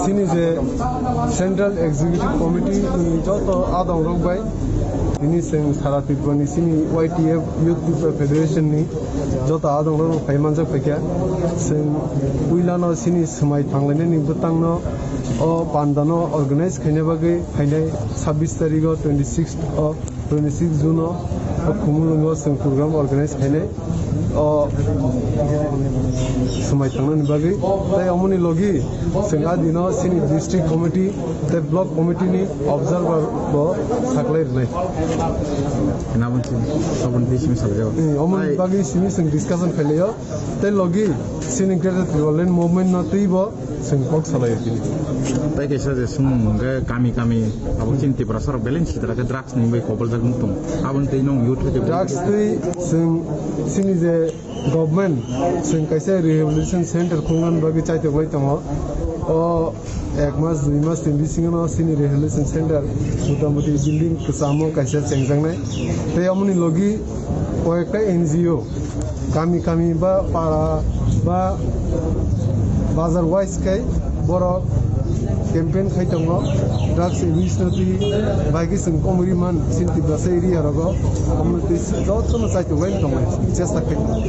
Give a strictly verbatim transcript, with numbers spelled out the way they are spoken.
Chini je Central Executive Committee ni joto adong rok bai, tini chwng sara Tripura ni chini Y T F, Youth Tripura Federation ni joto adong rok phai manjak phaikha. Chwng puila no chini swmai thanglainani bwtang no o panda no organize khaina bagwi phainai sabbish tarikh o, twenty sixth o, twenty six June o, o Khumulwngo chwng program organize khainai o swmai thangnani bagwi. Tai omoni logi chwng a dino chini district committee tei block committee ni observer bo saklai rwnai. Nabon chini sobon tei simi salai o. Eh, omoni bagwi simi chwng discussion khailai o. Tei logi chini Greater Tipraland movement no twi bo chwng kok salai o chini. Tai kaisa je sumung hwnkhe kami kami abo chini Tiprasa rok belai sitra khe drugs ni bai koboljak wng tong. Aboni tei nwng youth hai drugs twi chwng chini je government chwng kaisa rehabilitation center khulna bagwi chaitok lai tongo. O ek mas, dui mas ni bisingo no chini rehabilitation center motamuti building kwchamo kaisa chengjaknai. Tei omoni logi koyekta N G O kami kami ba para ba bazar wise khai borok campaign khai tongo, drugs abuse no twi bai khe chwng komori man chini Tiprasa area rogo, omo twi jotono chaitok lai tongo, chesta khai tongo.